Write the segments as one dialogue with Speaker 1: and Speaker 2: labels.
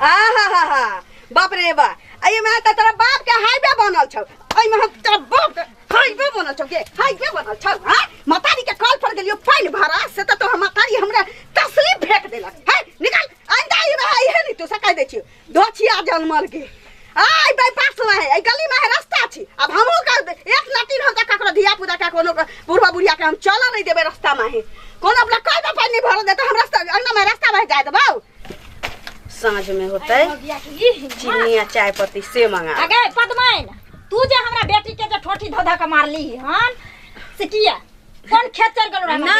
Speaker 1: आ हा हा हा बाप रे बा, एहिमे तऽ तोरा बाप के हाईवे बनल छौ। एहिमे हम तोरा बाप के हाईवे बनल छौ, गे हाईवे बनल छौ। हाँ, मतारी के कल पर गेलियो पानि भरा से तऽ तोहर मतारी हमरा तसली फेंक देलक है। निकाल आइंदा एहिमे है इहे नहीं तू सकाइ दै छियो धोछिया जनमल के। आइ बाईपास में है, एहि गली में है रास्ता छी। अब हमहूँ कर एक नटीन हम तऽ ककरो धिया पुता के कोनो बुढ़वा बुढ़िया के हम चलऽ नहीं देबै रास्ता में है। कोनो अपना कल पर पानि नहीं भरल देतै, हम रास्ता अंगना में रास्ता में जाय देबौ। साँझ में होतै चीनी आ चाय पत्ती से मंगा।
Speaker 2: अगे पदमाइन, तू जे हमरा बेटी के जे ठोठी धो धो के मारली हन से किया? कोन खेत चल गेलो
Speaker 1: ना?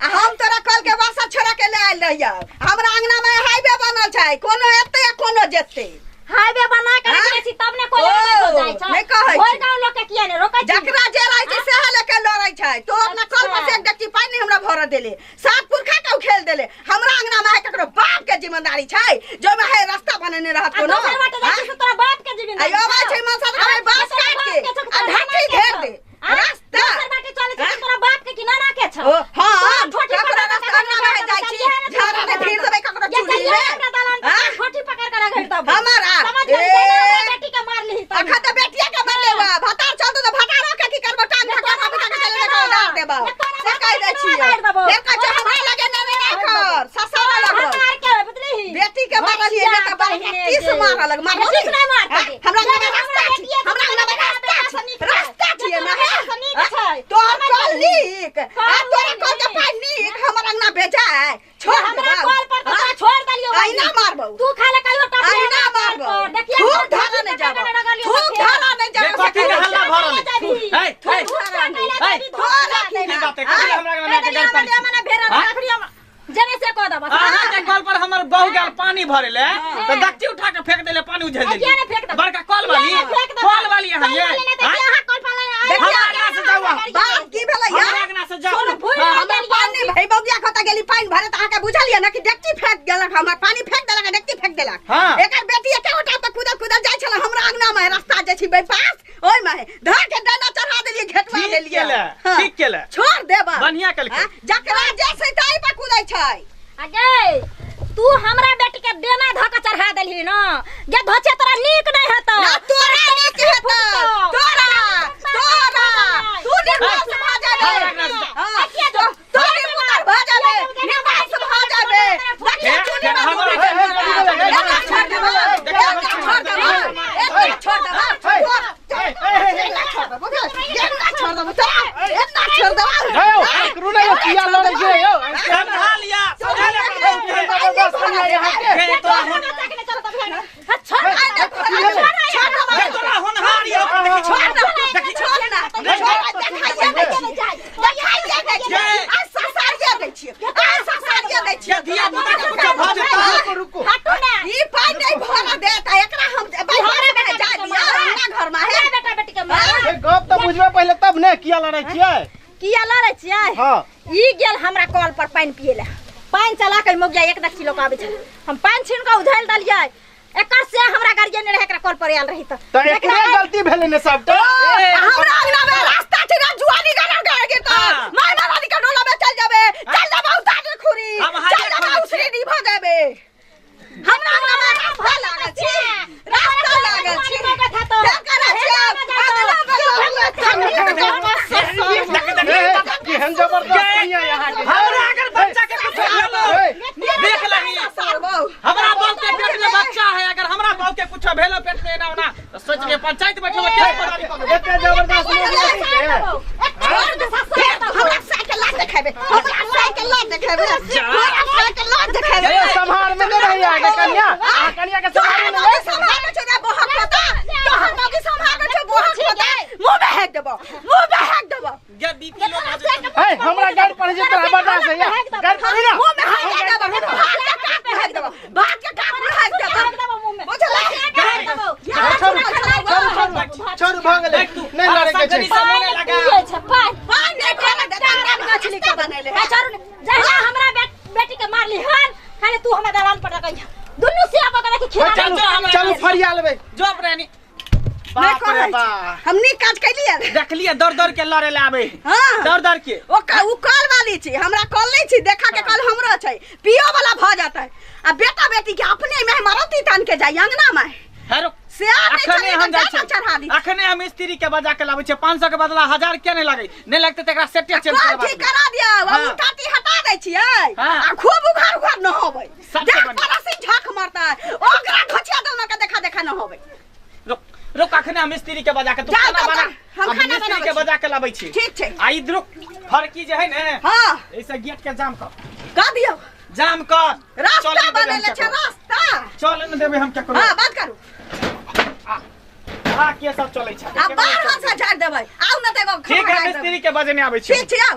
Speaker 1: आ हम तोरा कल के वासा छोड़ा के ले आयल रहियो। हमरा अंगना में हाईवे बनल छै, कोनो एतै आ कोनो जेतै।
Speaker 2: हाईवे बना के
Speaker 1: हाँ?
Speaker 2: रखने छी तब ने कोई आबै तो जाइ छै।
Speaker 1: नहि कहै
Speaker 2: भरि
Speaker 1: छी।
Speaker 2: गाँव लोग के किया ने रोकै छी?
Speaker 1: जकरा जे रहै छै सएह लेके लड़ै छै। तो अपना कल पर से एक डक्की पानि नहि हमरा भरऽ देले, सात पुरखा के उखेल देले। हमरा अंगना में है ककरो बाप के जिम्मेदारी छै जो में है रास्ता बनेने रहत
Speaker 2: आ
Speaker 1: कोनो।
Speaker 2: दोसर बाटे जाइ छी से तोरा बाप के जिम्मेदारी
Speaker 1: आयो आबै छै मनसा तऽ कहबै बाँस
Speaker 2: तोरा
Speaker 1: काट
Speaker 2: बाप
Speaker 1: के
Speaker 2: के छौ,
Speaker 1: आ
Speaker 2: तोरा
Speaker 1: ढाकी
Speaker 2: नाना के
Speaker 1: घेर
Speaker 2: छौ।
Speaker 1: दे
Speaker 2: आ?
Speaker 1: रास्ता।
Speaker 2: दोसर बाटे चलै छै
Speaker 1: हाँ?
Speaker 2: तोरा बाप के कि नाना के छौ?
Speaker 1: ओ, हाँ,
Speaker 2: तोरा ठोठी
Speaker 1: ककरो
Speaker 2: पकड़ के
Speaker 1: रास्ता अंगना में है जाइ छी,
Speaker 2: चलिहे ने
Speaker 1: झाड़ा ने
Speaker 2: तोरा
Speaker 1: भीड़ देबै ककरो
Speaker 2: ये
Speaker 1: चूल्ही
Speaker 2: चलिहे
Speaker 1: में।
Speaker 2: हमरा दलान पर,
Speaker 1: हाँ?
Speaker 2: ठोठी पकड़ के रगड़ देबौ।
Speaker 1: हमारा?
Speaker 2: समझ गेली?
Speaker 1: ए।
Speaker 2: जहिना हमरा बेटी के मारलिही तब।
Speaker 1: अखन तऽ बेटिया के मारले बा, भतार चलतौ तऽ भतारो के की करबौ? टांग धक्का धक्का के चलि जेतौ, डार देबौ।
Speaker 2: ये तोरा
Speaker 1: से कहि दै छियै।
Speaker 2: डार देबौ।
Speaker 1: फेर कहै छै हमरा लगे नहि नहि कर, ससुर लगौ।
Speaker 2: भतार के बुझलिही?
Speaker 1: बेटी के मारलियै ने तऽ बड़का
Speaker 2: बहिने
Speaker 1: तीस
Speaker 2: जे।
Speaker 1: मारलक, मारलक
Speaker 2: तीस नहि मारतै।
Speaker 1: हाँ? हमरा
Speaker 2: ये
Speaker 1: लगे
Speaker 2: हमरा
Speaker 1: रास्ता छी,
Speaker 2: बेटिये
Speaker 1: हमरा
Speaker 2: के
Speaker 1: लगे
Speaker 2: बेटा
Speaker 1: रास्ता
Speaker 2: से
Speaker 1: छी,
Speaker 2: नीक छै।
Speaker 1: रास्ता छी
Speaker 2: ये
Speaker 1: ने,
Speaker 2: तोरा
Speaker 1: हे?
Speaker 2: बेटा से नीक
Speaker 1: हाँ?
Speaker 2: छै।
Speaker 1: तोहर
Speaker 2: समझ
Speaker 1: कल
Speaker 2: गेलही?
Speaker 1: नीक, आ तोरा कल के पानि नीक, हमर अंगना बेजाय। छोड़
Speaker 2: हमरा
Speaker 1: देबौ।
Speaker 2: कल पर तऽ
Speaker 1: हाँ?
Speaker 2: तोरा छोड़ देलियौ बहिनी।
Speaker 1: अहिना मारबौ।
Speaker 2: तू खाले कहियो टपले
Speaker 1: अहिना
Speaker 2: हमरा कल
Speaker 1: मारबौ।
Speaker 2: पर। देखिए,
Speaker 1: थूक
Speaker 2: हम
Speaker 1: धारा नहि
Speaker 2: ठोकी
Speaker 1: जाबौ।
Speaker 2: पकड़ के रगड़लियौ
Speaker 1: थूक
Speaker 2: तऽ
Speaker 1: धारा नहि
Speaker 3: ये
Speaker 1: जाबौ।
Speaker 3: कथी के हल्ला भऽ रहल है? ए, ए, ए,
Speaker 1: थोड़ा
Speaker 3: की बात है? कथी हमरा अंगना में आके गारि पाड़ै छी?
Speaker 2: मने भेड़ा
Speaker 3: हाँ?
Speaker 2: रखड़ी हम जने से कह देबा।
Speaker 3: अहाँ के कल पर हमर बहू गेल पानी भरे ले तऽ डकची उठा के फेंक देले, पानी उझेल
Speaker 2: आ, किया
Speaker 3: देली।
Speaker 2: ने फेंक देबा?
Speaker 3: बड़का कल वाली,
Speaker 2: किया ने फेंक देबा?
Speaker 3: कल वाली अहाँ
Speaker 2: कल
Speaker 3: ये।
Speaker 2: वाली ने तऽ
Speaker 3: हाँ?
Speaker 2: अहाँ कल पर आयल
Speaker 1: देखिए,
Speaker 3: हमरा अंगना से जाउ अहाँ।
Speaker 1: बात की भेलै
Speaker 3: हमरा
Speaker 1: यार?
Speaker 3: अंगना से जाउ।
Speaker 2: सुन, भूलि
Speaker 3: हाँ।
Speaker 1: हमर पानी भई बौगिया कतऽ गेली पानि भरे तऽ अहाँके बुझल यऽ ने कि डेकची फेंक देलक, हमर पानी फेंक देलक आ डेकची फेंक देलक।
Speaker 3: हाँ।
Speaker 1: एकर बेटी एके गोटा तऽ कूदल कूदल जाइ छलै हमरा अंगना में, रास्ता जे छै बाईपास ओहिमे है, धर के डंडा चढ़ा देलियै, घेटवा
Speaker 3: ठीक
Speaker 1: देलियै।
Speaker 3: केले,
Speaker 1: हाँ।
Speaker 3: ठीक केले।
Speaker 1: छोड़ देबा।
Speaker 3: बढ़िया केलकै।
Speaker 1: हाँ, जकरा जे छै ताहि पर कूदै छै।
Speaker 2: अगे तू हमरा बेटी के देना धऽ के चढ़ा देलही न गे धोचे, तोरा नीक नहि हेतौ।
Speaker 1: ना तोरा नीक हेतौ, तोरा तोरा तू निर्दोष भऽ जेबे।
Speaker 3: हमरा अंगना से जाउ।
Speaker 1: हाँ, तू निर्दोष भऽ जेबे, निर्दोष भऽ जेबे। देखिए चुनी में
Speaker 3: हमरा-
Speaker 1: डूबी गेल। एना छोड़ देबौ, एना छोड़ देबौ, एना छोड़ देबौ, एना छोड़ देबौ, एना छोड़ देबौ तोरा, एना छोड़ देबौ।
Speaker 4: यौ, ककरो नहि यौ, किया लड़ै छियै यौ?
Speaker 3: समझा लिया, समझा लिया अपन बहू के।
Speaker 4: जबरदस्त कनिया यहाँके।
Speaker 3: हे, तोरा होन- हे, तोरा होनहार यौ। देखी,
Speaker 1: छोड़ ना,
Speaker 3: देखी,
Speaker 1: छोड़ ना, छोड़, देखाइए नहि छियै, देखाइए नहि छियै, आ ससारिए दै छियै, आ ससारिए दै छियै।
Speaker 3: ये धिया पुता के कुछो भऽ जेतौ।
Speaker 4: रुको रुको,
Speaker 2: हटू ने।
Speaker 1: ई पानि नहि भरऽ देत आ एकरा हम बाहर में जा दिअ अंगना घर में है।
Speaker 2: बेटा बेटी के मार।
Speaker 4: ए, गप तऽ बुझबै पहिले तब ने, किया लड़ै छियै?
Speaker 2: किया लड़ै छियै?
Speaker 4: हाँ।
Speaker 2: ई गेल हमरा कल पर पानि पिए ले, पानि चला के मोगिया एक दस किलो के आबै छै, हम पानि छीन के उझालि देलियै एकर, से हमरा गार्जियन रहे एकरा कल पर आयल रही तऽ
Speaker 4: तऽ एकरे गलती भेलै ने सबटा।
Speaker 1: हमरा अंगना में रास्ता छै ना, जुआनी गरम कर के तो
Speaker 3: हाँ।
Speaker 1: माय महारानी के डोला में चल जाबे, चल जाबे उतार खुरी,
Speaker 3: हम हाथे
Speaker 1: चल जाबे
Speaker 3: खोलै
Speaker 1: उसरी नी भ जाबे। हमरा अंगना में रास्ता लागल छी, रास्ता लागल छी। क्या करै छी
Speaker 3: देखी, देखी।
Speaker 4: ए, केहन जबरदस्त कनिया यहाँके।
Speaker 3: हमरा अगर बच्चा के कुछो भेलो देख लही। हमरा बहू के पेट में बच्चा है, अगर हमरा बहू के कुछो भेलो पेट में एना ओना तो सोच के पंचायत बैठो के पड़ती।
Speaker 4: एते जबरदस्त मोगी के।
Speaker 1: हमरा साइकिल लात देखेबे, हमरा साइकिल लात देखेबे, हमरा साइकिल लात देखेबे।
Speaker 4: ए, सम्हार में नहि रहैया अहाँके कनिया, अहाँ कनिया के सम्हारू
Speaker 1: तोहर
Speaker 4: नहि।
Speaker 1: मौगी सम्हार छौ रे बोहक पोता, तोहर मौगी सम्हार छौ बोहक पोता। मुँह में हेक देबो, मुँह में हेक देबो।
Speaker 3: गे बीपी लो भऽ जेतौ।
Speaker 4: ए, हमरा गाड़ी पढ़ै छै तोरा बर्दाश्त होइया? गाड़ी पढ़ी ना।
Speaker 1: मुँह में हेक देबो, भात के काट में हेक देबो, भात के काट में हेक देबो, बुझलै?
Speaker 4: छोड़ू छोड़ू छोड़ू, भऽ गेलै,
Speaker 3: देख तू
Speaker 4: नहि लड़ैके छै।
Speaker 3: सगरी से मोने लगा।
Speaker 2: पिए छै पानि।
Speaker 1: पानि नहि भरल देता, रास्ता बनेले है।
Speaker 2: चरू जहिना हमरा बेटी के मारली हन, खाली तू हमरा दलान पर रखै दुनू से अब के खिला।
Speaker 4: चलू
Speaker 3: चल, हमरा
Speaker 4: चलू, फरिया लेबै।
Speaker 3: जो अपने।
Speaker 1: नहीं
Speaker 3: बाप रे
Speaker 1: कहै छी।
Speaker 3: बाप।
Speaker 1: हम नीक काज कैलियै
Speaker 3: देखलिए दौड़ दौड़ के लड़े ले आबे
Speaker 1: हाँ।
Speaker 3: दौड़ दौड़ के
Speaker 1: ओ उ कल वाली छी हमरा कल नहीं छी देखा के कल हमरो छै पियो वाला भ जाता है आ बेटा बेटी के अपने में मारुति तान के जाई अंगना में
Speaker 3: हे रुक
Speaker 1: से आ नहीं
Speaker 3: अखने
Speaker 1: चली
Speaker 3: हम
Speaker 1: तऽ
Speaker 3: जाइ
Speaker 1: जामा चढ़ा
Speaker 3: छी
Speaker 1: दी
Speaker 3: अखने हम स्त्री के बजा के लाबै छियै 500 के बदला 1000 किया नहीं लागै नहीं लगतै त एकरा सेटे चेंज
Speaker 1: कल
Speaker 3: करबा
Speaker 1: ठीक
Speaker 3: देबै।
Speaker 1: करा दिया
Speaker 3: हाँ।
Speaker 1: उ टाटी हटा दै छियै
Speaker 3: हाँ।
Speaker 1: आ खूब उघार उघार न होबै
Speaker 3: सबसे
Speaker 1: देख
Speaker 3: बढ़िया।
Speaker 1: पर से झाक मारता है ओकरा घोचिया दौना के देखा देखा न होबै
Speaker 3: रुक रुक अखने हम स्त्री के बजा के तू
Speaker 1: जाओ
Speaker 3: खाना
Speaker 1: तो
Speaker 3: बना
Speaker 1: हम
Speaker 3: अब
Speaker 1: खाना
Speaker 3: मिस्त्री
Speaker 1: बनाबै
Speaker 3: के
Speaker 1: छी।
Speaker 3: बजा के लाबै छी
Speaker 1: ठीक छै।
Speaker 3: आ ई रुक फरकी जे है ने
Speaker 1: हाँ
Speaker 3: ऐसे गेट के जाम कर
Speaker 1: कह दियौ
Speaker 3: जाम कर चल
Speaker 1: रास्ता
Speaker 3: ने देबै हम
Speaker 1: बनेले छै
Speaker 3: केकरो।
Speaker 1: रास्ता
Speaker 3: चल ने देबै हम केकरो
Speaker 1: हाँ बात करू
Speaker 3: आ के सब चलै छै
Speaker 1: आ बाहर से झाड़ देबै आउ न तऽ एगो
Speaker 3: ठीक
Speaker 1: खबर
Speaker 3: है
Speaker 1: डालि देबै।
Speaker 3: मिस्त्री के बजेने आबै छी
Speaker 1: ठीक छै आउ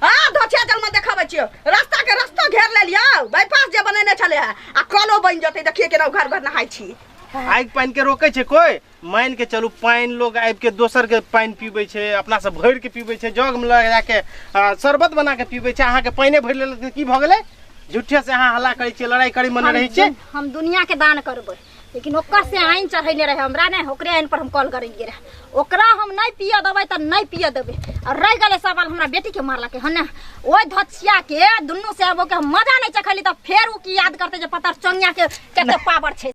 Speaker 1: आ धोछिया जल में देखाबै छियौ रास्ता के रास्ता घेर लेलियौ बाईपास जे बनेने छलै है आ कलो बनि जेतै देखिए केना घर घर नहाय छी
Speaker 4: आगि पानि के रोकै छै कोइ मानि के चलू पानि लोग आबि के दोसर के पानि पीबै छै अपना से भरि के पीबै छै जग में लगा के शरबत बना के पीबै छै अहाँके पानिए भरि लेलक तऽ की भऽ गेलै झूठे से अहाँ हल्ला करै छियै लड़ाइ करै मने रहै छियै
Speaker 2: हम दुनिया के दान करबै लेकिन ओकर से आइन चढ़ैले रहे हमरा नहि ओकरे आइन पर हम कॉल करेलिए रहे ओकरा हम नहीं पिय देबै तऽ नहीं पिय देबै और रह गेलै सवाल हमरा बेटी के मारलकै हन ने ओहि धोछिया के दुनू से के हम मजा नहीं चखैली तऽ फेर ओ की याद करते जे पतर चोंगिया के कते पावर छै।